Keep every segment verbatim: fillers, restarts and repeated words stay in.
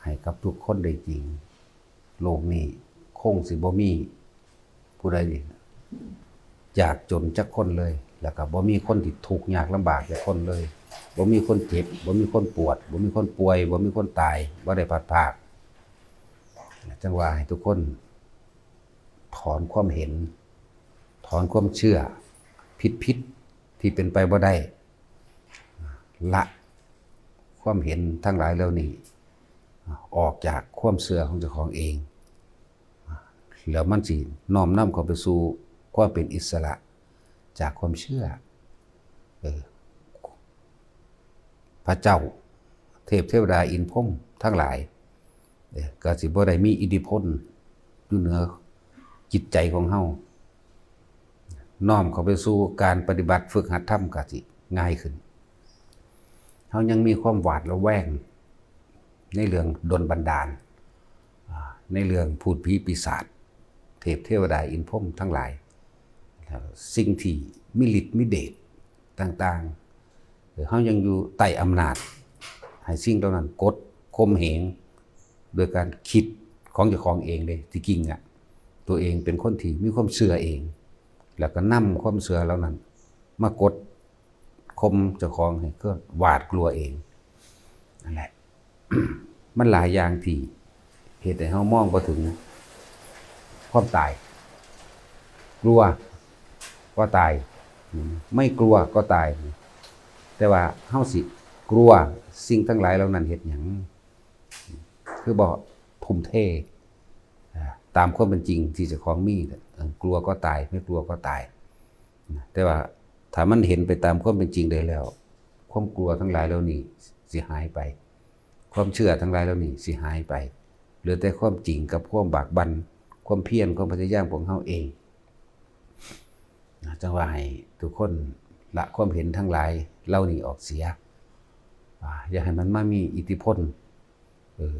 ให้กับทุกคนได้จริง โลกนี้คงสิบ่มีผู้ใดยากจนจักคนเลย แล้วก็บ่มีคนที่ทุกข์ยากลำบากจักคนเลย บ่มีคนเจ็บ บ่มีคนปวด บ่มีคนป่วย บ่มีคนตาย บ่ได้พลัดพราก จั่งว่าให้ทุกคนถอนความเห็น ถอนความเชื่อผิดๆ ที่เป็นไปบ่ได้ ละความเห็นทั้งหลายเหล่านี้ ออกจากความเชื่อของเจ้าของเอง แล้วมันสิน้อมนำเข้าไปสู่ความเป็นอิสระจากความเชื่อ เออ พระเจ้า เทพเทวดาอินทร์พรหมทั้งหลาย เออ ก็สิบ่ได้มีอิทธิพลอยู่เหนือจิตใจของเฮา น้อมเข้าไปสู่การปฏิบัติฝึกหัดธรรมก็สิง่ายขึ้น เฮายังมีความหวาดระแวงในเรื่องดลบันดาล อ่า ในเรื่องพูดผีปีศาจ เทพเทวดาอินทร์พรหมทั้งหลาย สิ่งที่มีฤทธิ์มีเดชต่างๆ เฮายังอยู่ใต้อำนาจ ให้สิ่งเหล่านั้นกดข่มเหง โดยการคิดของเจ้าของเองเลย ที่จริงอะ ตัวเองเป็นคนที่มีความเชื่อเอง แล้วก็นำความเชื่อเหล่านั้น มากดข่มเจ้าของให้เกิดหวาดกลัวเอง นั่นแหละ มันหลายอย่างที่เฮ็ดให้เฮามองบ่ถึงความตาย กลัวก็ตาย ไม่กลัวก็ตาย แต่ว่าเฮาสิกลัวสิ่งทั้งหลายเหล่านั้นเฮ็ดหยัง คือบ่ทุ่มเท อ่า ตามความเป็นจริงที่เจ้าของมี เออ กลัวก็ตาย ไม่กลัวก็ตาย นะ แต่ว่าถ้ามันเห็นไปตามความเป็นจริงได้แล้ว ความกลัวทั้งหลายเหล่านี้สิหายไป ความเชื่อทั้งหลายเหล่านี้สิหายไป เหลือแต่ความจริงกับความบากบั่น ความเพียร ความพยายามของเฮาเอง นะ จั่งว่าให้ทุกคนละความเห็นทั้งหลายเหล่านี้ออกเสีย อ่า อย่าให้มันมามีอิทธิพล เออ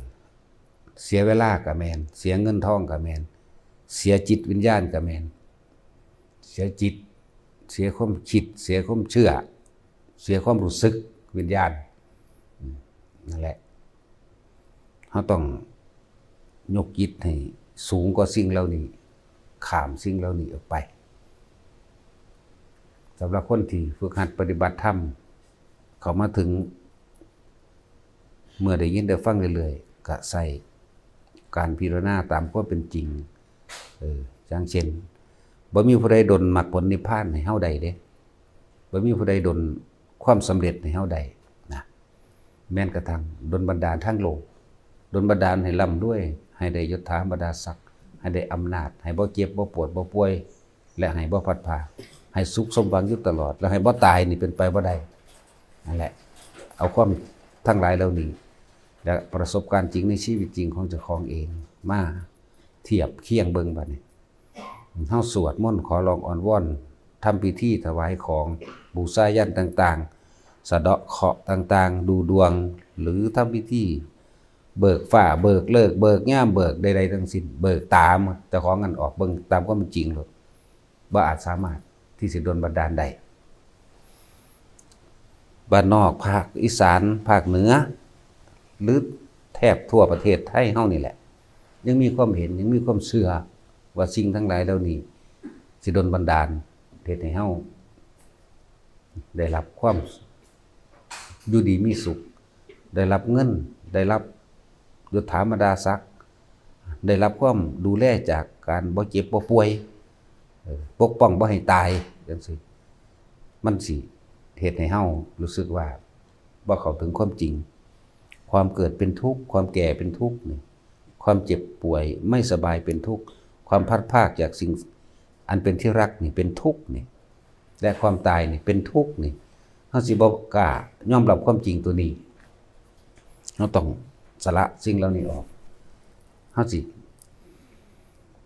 เสียเวลาก็แม่น เสียเงินทองก็แม่น เสียจิตวิญญาณก็แม่น เสียจิต เสียความคิด เสียความเชื่อ เสียความรู้สึกวิญญาณ อืม นั่นแหละ เฮาต้องยกจิตให้สูงกว่าสิ่งเหล่านี้ ข้ามสิ่งเหล่านี้ออกไป สำหรับคนที่ฝึกหัดปฏิบัติธรรม เข้ามาถึง เมื่อได้ยินได้ฟังเรื่อยๆ ก็ใส่การพิจารณาตามความเป็นจริง เออ อย่างเช่น บ่มีผู้ใดดลมรรคผลนิพพานให้เฮาได้เด้ บ่มีผู้ใดดลความสำเร็จให้เฮาได้นะ แม้นกระทั่งดลบันดาลทางโลก ดลบันดาลให้ร่ำรวย ให้ได้ยศถาบรรดาศักดิ์ ให้ได้อำนาจ ให้บ่เจ็บบ่ปวดบ่ป่วย และให้บ่พลัดพราก ให้สุขสมหวังอยู่ตลอด และให้บ่ตายนี่เป็นไปบ่ได้ นั่นแหละ เอาความทั้งหลายเหล่านี้ และประสบการณ์จริงในชีวิตจริงของเจ้าของเอง มาเทียบเคียงเบิ่งบัดนี้ เฮาสวดมนต์ขอร้องอ้อนวอน ทำพิธีถวายของ บูชายัญต่างๆ สะเดาะเคราะห์ต่างๆ ดูดวง หรือทำพิธี เบิกฟ้า เบิกฤกษ์ เบิกยาม เบิกใดๆทั้งสิ้น เบิกตามเจ้าของนั่นออก เบิ่งตามความเป็นจริงโลด บ่อาจสามารถที่สิดลบันดาลได้ บ้านนอก ภาคอีสาน ภาคเหนือ หรือแทบทั่วประเทศไทยเฮานี่แหละ ยังมีความเห็น ยังมีความเชื่อว่าสิ่งทั้งหลายเหล่านี้สิดลบันดาล เฮ็ดให้เฮาได้รับความอยู่ดีมีสุข ได้รับเงิน ได้รับยศถาบรรดาศักดิ์ ได้รับความดูแลจากการบ่เจ็บบ่ป่วย เออ ปกป้องบ่ให้ตายจั่งซี้ มันสิเฮ็ดให้เฮารู้สึกว่าบ่เข้าถึงความจริง ความเกิดเป็นทุกข์ ความแก่เป็นทุกข์นี่ ความเจ็บป่วยไม่สบายเป็นทุกข์ ความพลัดพรากจากสิ่งอันเป็นที่รักนี่เป็นทุกข์นี่ และความตายนี่เป็นทุกข์นี่ เฮาสิบ่กล้ายอมรับความจริงตัวนี้ เฮาต้องสละสิ่งเหล่านี้ออก เฮาสิ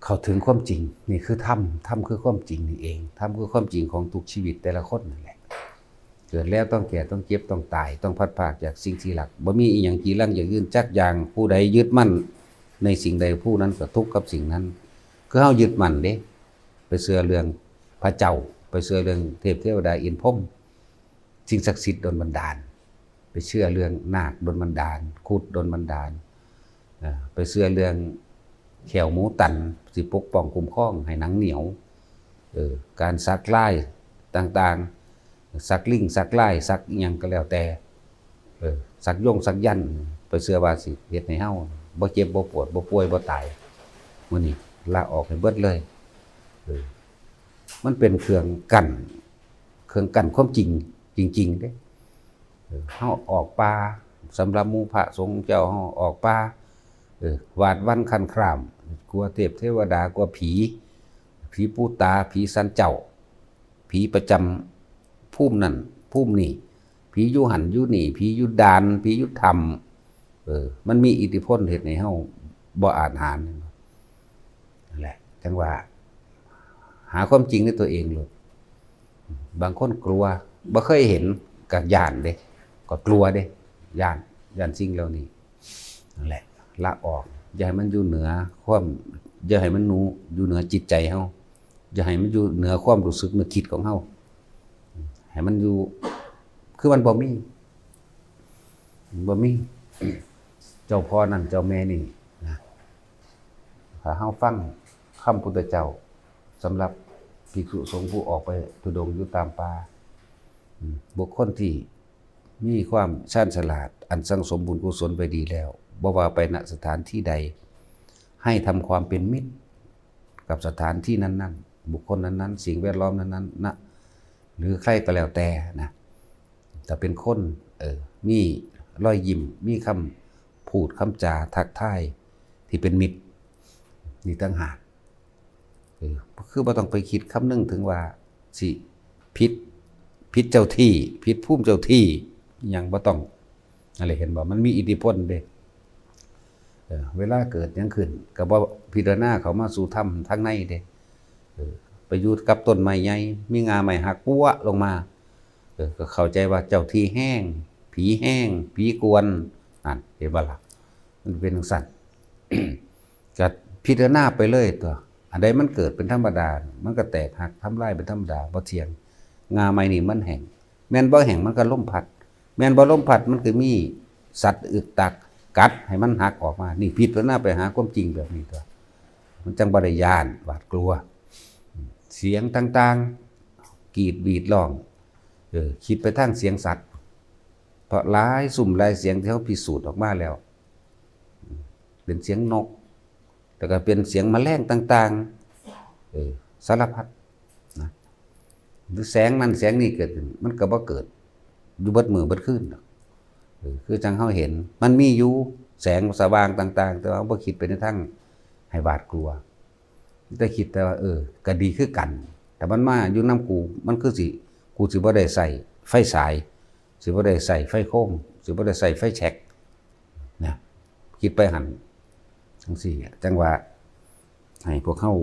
เข้าถึงความจริง นี่คือธรรม ธรรมคือความจริงนี่เอง ธรรมคือความจริงของทุกชีวิตแต่ละคนนั่นแหละ เกิดแล้วต้องแก่ ต้องเจ็บ ต้องตาย ต้องพลัดพรากจากสิ่งที่รัก บ่มีอีหยังจีรังยั่งยืนจักอย่าง ผู้ใดยึดมั่นในสิ่งใด ผู้นั้นก็ทุกข์กับสิ่งนั้น คือเฮายึดมั่นเด้ ไปเชื่อเรื่องพระเจ้า ไปเชื่อเรื่องเทพเทวดาอินทร์พรหม สิ่งศักดิ์สิทธิ์ดลบันดาล ไปเชื่อเรื่องนาคดลบันดาล ครุฑดลบันดาล อ่า ไปเชื่อเรื่องแข้วหมูตัน สิปกป้องคุ้มครองให้หนังเหนียว เออ การสักลายต่างๆ สักลิง สักลาย สักอิหยังก็แล้วแต่ เออ สักยงสักยันต์ ไปเชื่อว่าสิเฮ็ดให้เฮาบ่เจ็บ บ่ปวด บ่ป่วย บ่ตาย มื้อนี้ละออกให้เบิดเลย เออ มันเป็นเครื่องกั้น เครื่องกั้นความจริง จริงๆ เด้ เออ เฮาออกป่า สำหรับหมู่พระสงฆ์เจ้า เฮาออกป่า เออ หวาดหวั่นครั่นคร้าน กลัวเทพเทวดา กลัวผี ผีปู่ตา ผีศาลเจ้า ผีประจำภูมินั่น ภูมินี่ ผีอยู่หั่นอยู่นี่ ผีอยู่ด่าน ผีอยู่ถ้ำ เออ มันมีอิทธิพลเฮ็ดให้เฮาบ่อาจหาญ นั่นแหละ จั่งว่า หาความจริงในตัวเองโลด บางคนกลัว บ่เคยเห็น ก็ย้านเด้ ก็กลัวเด้ ย้าน ย้านสิ่งเหล่านี้ นั่นแหละ ละออก อย่าให้มันอยู่เหนือความ อย่าให้มันหนู อยู่เหนือจิตใจเฮา อย่าให้มันอยู่เหนือความรู้สึกนึกคิดของเฮา ให้มันอยู่ คือมันบ่มี บ่มี เจ้าพ่อนั่นเจ้าแม่นี่นะ ถ้าเฮาฟังคำพุทธเจ้า สำหรับภิกษุสงฆ์ผู้ออกไปธุดงค์อยู่ตามป่า อืม บุคคลที่มีความชาญฉลาด อันสั่งสมบุญกุศลไปดีแล้ว บ่ว่าไป ณ สถานที่ใด ให้ทำความเป็นมิตรกับสถานที่นั้นๆ บุคคลนั้นๆ สิ่งแวดล้อมนั้นๆ นะ หรือใครก็แล้วแต่นะ แต่เป็นคน เออ มีรอยยิ้ม มีคำพูดคำจาทักทายที่เป็นมิตร นี่ต่างหาก เออ คือบ่ต้องไปคิดคำนึงถึงว่าสิผิด ผิดเจ้าที่ ผิดภูมิเจ้าที่ หยังบ่ต้อง นั่นแหละ เห็นบ่ มันมีอิทธิพลเด้ เออ เวลาเกิดหยังขึ้น ก็บ่พิจารณาเข้ามาสู่ธรรมทางในเด้ เออ ไปอยู่กับต้นไม้ใหญ่ มีง่าไม้หักปั๊วะลงมา เออ ก็เข้าใจว่าเจ้าที่แฮง ผีแฮง ผีกวน นั่น เห็นบ่ล่ะ มันเป็นจั่งซั้น ก็พิจารณาไปเลยตั๊ว อันใดมันเกิดเป็นธรรมดา มันก็แตกหักทำลายเป็นธรรมดา บ่เที่ยง ง่าไม้นี่มันแห้ง แม่นบ่แห้งมันก็ลมพัด แม่นบ่ลมพัดมันก็มีสัตว์อึกตักกัดให้มันหักออกมา นี่พิจารณาไปหาความจริงแบบนี้ตั๊ว มันจั่งบ่ได้ย้านหวาดกลัว เสียงต่างๆ กรีดหวีดร้อง เออ คิดไปทางเสียงสัตว์ เพราะหลายซุมหลายเสียงที่เฮาพิสูจน์ออกมาแล้ว เป็นเสียงนก แล้วก็เป็นเสียงแมลงต่างๆ เออ สารพัดนะ หรือแสงนั่นแสงนี่เกิดขึ้น มันก็บ่เกิดอยู่เบิดมื้อเบิดคืนดอก เออ คือจั่งเฮาเห็น มันมีอยู่แสงสว่างต่างๆ แต่ว่าบ่คิดไปในทางให้หวาดกลัว แต่คิดแต่ว่า เออ ก็ดีคือกัน แต่มันมาอยู่นำกู มันคือสิ กูสิบ่ได้ใช้ไฟฉาย สิบ่ได้ใช้ไฟโคม สิบ่ได้ใช้ไฟแช็ก นะ คิดไปหั่นจั่งซี้อะ จั่งว่าให้พวกเฮา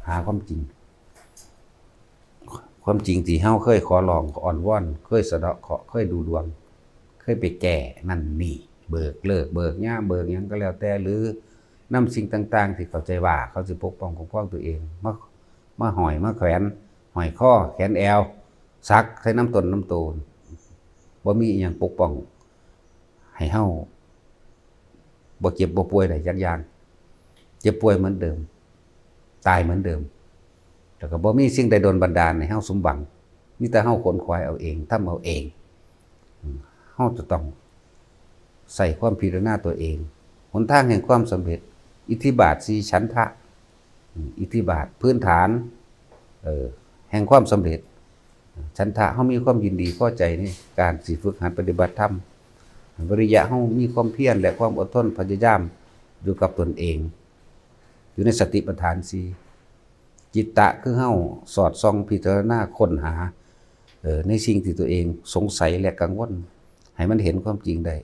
หาความจริง ความจริงที่เฮาเคยขอร้อง อ้อนวอน เคยสะเดาะเคราะห์ เคยดูดวง เคยไปแก้นั่นนี่ เบิกฤกษ์ เบิกยาม เบิกหยังก็แล้วแต่ หรือนำสิ่งต่างๆ ที่เข้าใจว่าเขาสิปกป้องคุ้มครองตัวเอง มา มาห้อย มาแขวน ห้อยคอ แขนแอว สักใส่นำตนนำโต บ่มีอิหยังปกป้องให้เฮาบ่เจ็บบ่ป่วยได้จักอย่าง เจ็บป่วยเหมือนเดิม ตายเหมือนเดิม แล้วก็บ่มีสิ่งใดดลบันดาลให้เฮาสมหวัง มีแต่เฮาขนขวายเอาเอง ทำเอาเอง อืม เฮาจะต้องใช้ความพิจารณาตัวเอง หนทางแห่งความสำเร็จ อิทธิบาทสี่ ฉันทะ อืม อิทธิบาทพื้นฐาน เอ่อ แห่งความสำเร็จ ฉันทะ เฮามีความยินดีพอใจในการสิฝึกหัดปฏิบัติธรรม วิริยะ เฮามีความเพียรและความอดทนพยายามอยู่กับตนเอง อยู่ในสติปัฏฐานสี่ จิตตะ คือเฮาสอดส่องพิจารณาค้นหา เอ่อ ในสิ่งที่ตัวเองสงสัยและกังวล ให้มันเห็นความจริงได้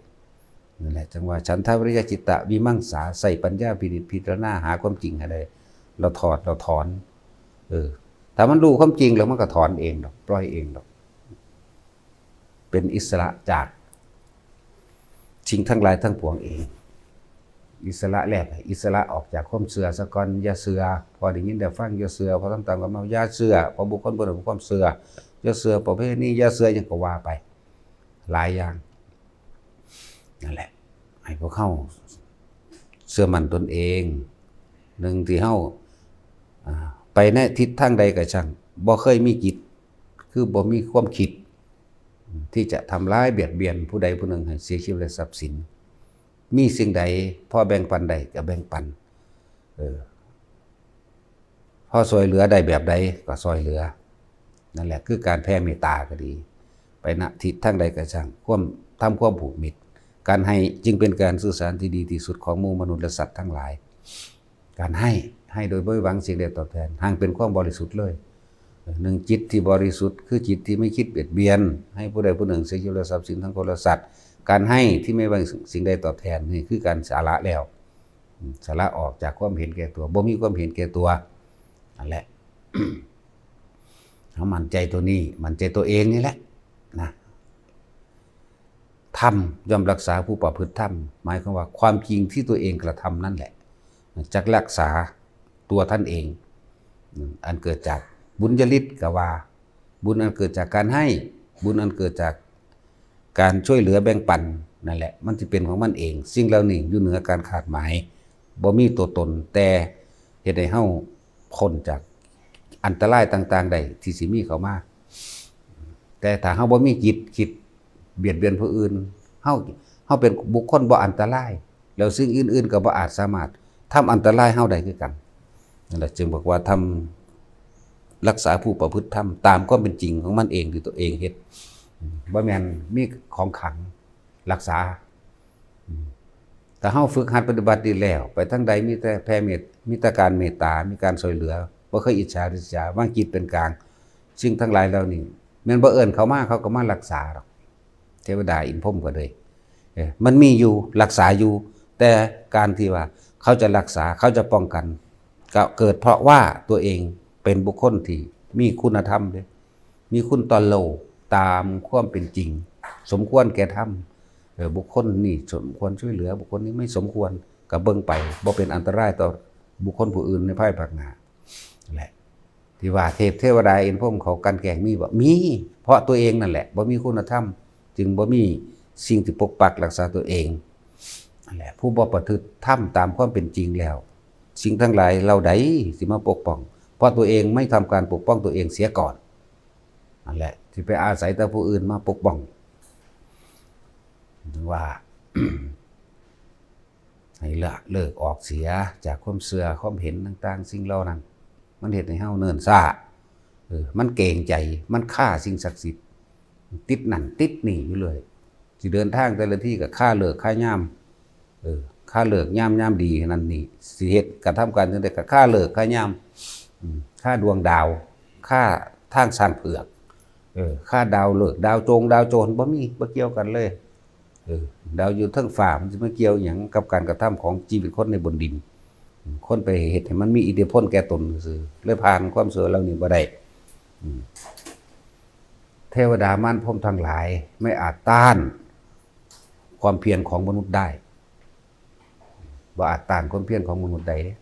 นั่นแหละ จั่งว่า ฉันทะวิริยะจิตตะวิมังสา ใช้ปัญญาพินิจพิจารณาหาความจริงให้ได้ แล้วถอด แล้วถอน เออ ถ้ามันรู้ความจริงแล้วมันก็ถอนเองดอก ปล่อยเองดอก เป็นอิสระจากสิ่งทั้งหลายทั้งปวงเอง อิสระแล้ว อิสระออกจากความเชื่อซะก่อน อย่าเชื่อ พอได้ยินได้ฟังอย่าเชื่อ พอทำตามกันมาอย่าเชื่อ พอบุคคลผู้ใดมีความเชื่อ อย่าเชื่อประเพณี อย่าเชื่อหยังก็ว่าไป หลายอย่าง นั่นแหละ ให้พวกเฮา เชื่อมั่นตนเอง หนึ่งที่เฮา อ่า ไปในทิศทางใดก็ช่าง บ่เคยมีจิต คือบ่มีความคิด ที่จะทำร้ายเบียดเบียนผู้ใดผู้หนึ่งให้เสียชีวิตและทรัพย์สิน มีสิ่งใดพอแบ่งปันได้ก็แบ่งปัน เออ พอช่วยเหลือได้แบบใดก็ช่วยเหลือ นั่นแหละคือการแผ่เมตตาก็ดี ไปณทิศทางใดก็ช่าง ความ ทำความผูกมิตร การให้จึงเป็นการสื่อสารที่ดีที่สุดของหมู่มนุษย์และสัตว์ทั้งหลาย การให้ ให้โดยบ่หวังสิ่งใดตอบแทน หากเป็นความบริสุทธิ์เลย หนึ่งจิตที่บริสุทธิ์ คือจิตที่ไม่คิดเบียดเบียน ให้ผู้ใดผู้หนึ่งเสียชีวิตและทรัพย์สินทั้งคนและสัตว์ การให้ที่ไม่หวังสิ่งใดตอบแทน นี่คือการสละแล้ว อืม สละออกจากความเห็นแก่ตัว บ่มีความเห็นแก่ตัว นั่นแหละ เฮามั่นใจตัวนี้ มั่นใจตัวเองนี่แหละ นะ ธรรมย่อมรักษาผู้ประพฤติธรรม หมายความว่าความจริงที่ตัวเองกระทำนั่นแหละ จักรักษาตัวท่านเอง อืม อันเกิดจากบุญญาฤทธิ์ก็ว่า บุญอันเกิดจากการให้ บุญอันเกิดจากการช่วยเหลือแบ่งปัน นั่นแหละ มันสิเป็นของมันเอง สิ่งเหล่านี้อยู่เหนือการคาดหมาย บ่มีตัวตน แต่เฮ็ดให้เฮาพ้นจากอันตรายต่างๆได้ที่สิมีเข้ามา แต่ถ้าเฮาบ่มีจิตคิดเบียดเบียนผู้อื่น เฮา เฮาเป็นบุคคลบ่อันตราย แล้วสิ่งอื่นๆก็บ่อาจสามารถทำอันตรายเฮาได้คือกัน นั่นแหละจึงบอกว่าธรรมรักษาผู้ประพฤติธรรมตามความเป็นจริงของมันเองที่ตัวเองเฮ็ด บ่แม่นมีของขลังรักษา ถ้าเฮาฝึกหัดปฏิบัติดีแล้ว ไปทางใดมีแต่แผ่เมต มีแต่การเมตตา มีการช่วยเหลือ บ่เคยอิจฉาริษยา วางจิตเป็นกลาง สิ่งทั้งหลายเหล่านี้ แม่นบ่เอิ้นเขามา เขาก็มารักษาดอก เทวดาอินทร์พรหมก็เลย เออ มันมีอยู่ รักษาอยู่ แต่การที่ว่าเขาจะรักษา เขาจะป้องกัน ก็เกิดเพราะว่าตัวเองเป็นบุคคลที่มีคุณธรรมเด้ มีคุณต่อโลกตามความเป็นจริง สมควรแก่ธรรม เออ บุคคลนี้สมควรช่วยเหลือ บุคคลนี้ไม่สมควร ก็เบิ่งไป บ่เป็นอันตรายต่อบุคคลผู้อื่นในภายภาคหน้า นั่นแหละ ที่ว่าเทพเทวดาอินทร์พรหมเขากลั่นแกล้งมีบ่ มี เพราะตัวเองนั่นแหละบ่มีคุณธรรม จึงบ่มีสิ่งที่ปกปักรักษาตัวเอง นั่นแหละ ผู้บ่ประพฤติธรรมตามความเป็นจริงแล้ว สิ่งทั้งหลายเหล่าใดสิมาปกป้อง เพราะตัวเองไม่ทำการปกป้องตัวเองเสียก่อน นั่นแหละ สิไปอาศัยแต่ผู้อื่นมาปกป้อง ถึงว่า ให้ละเลิกออกเสียจากความเชื่อความเห็นต่างๆ สิ่งเหล่านั้น มันเฮ็ดให้เฮาเนิ่นช้า เออ มันเกรงใจ มันคาสิ่งศักดิ์สิทธิ์ ติดนั่นติดนี่อยู่เลย สิเดินทางแต่ละทีก็คาฤกษ์คายาม เออ คาฤกษ์ยาม ยามดีนั่นนี่ สิเฮ็ดกระทำการจั่งใดก็คาฤกษ์คายาม อืม คาดวงดาว คาทางช้างเผือก เออ คาดาวฤกษ์ ดาวโจง ดาวโจร บ่มี บ่เกี่ยวกันเลย เออ ดาวอยู่เทิงฟ้า มันสิมาเกี่ยวหยังกับการกระทำของชีวิตคนในบนดิน คนไปเฮ็ดให้มันมีอิทธิพลแก่ตนซื่อ เลยผ่านความชั่วเหล่านี้บ่ได้ อืม เทวดามารพรหมทั้งหลายไม่อาจต้านความเพียรของมนุษย์ได้ บ่อาจต้านความเพียรของมนุษย์ได้เด้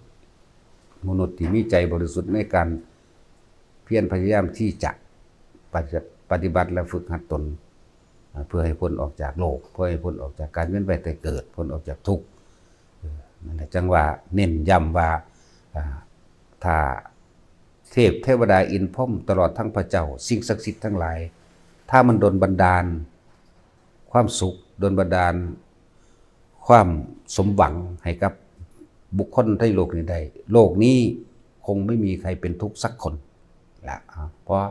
มนุษย์ที่มีใจบริสุทธิ์ในการเพียรพยายามที่จะปฏิ- ปฏิบัติและฝึกหัดตน อ่า เพื่อให้พ้นออกจากโลก เพื่อให้พ้นออกจากการเวียนว่ายตายเกิด พ้นออกจากทุกข์ เออ นั่นแหละ จังว่าเน้นย้ำว่า อ่า ถ้าเทพเทวดาอินทร์พรหมตลอดทั้งพระเจ้า สิ่งศักดิ์สิทธิ์ทั้งหลาย ถ้ามันดลบันดาลความสุข ดลบันดาลความสมหวังให้กับบุคคลในโลกนี้ได้ โลกนี้คงไม่มีใครเป็นทุกข์สักคนละ อ่ะ เพราะ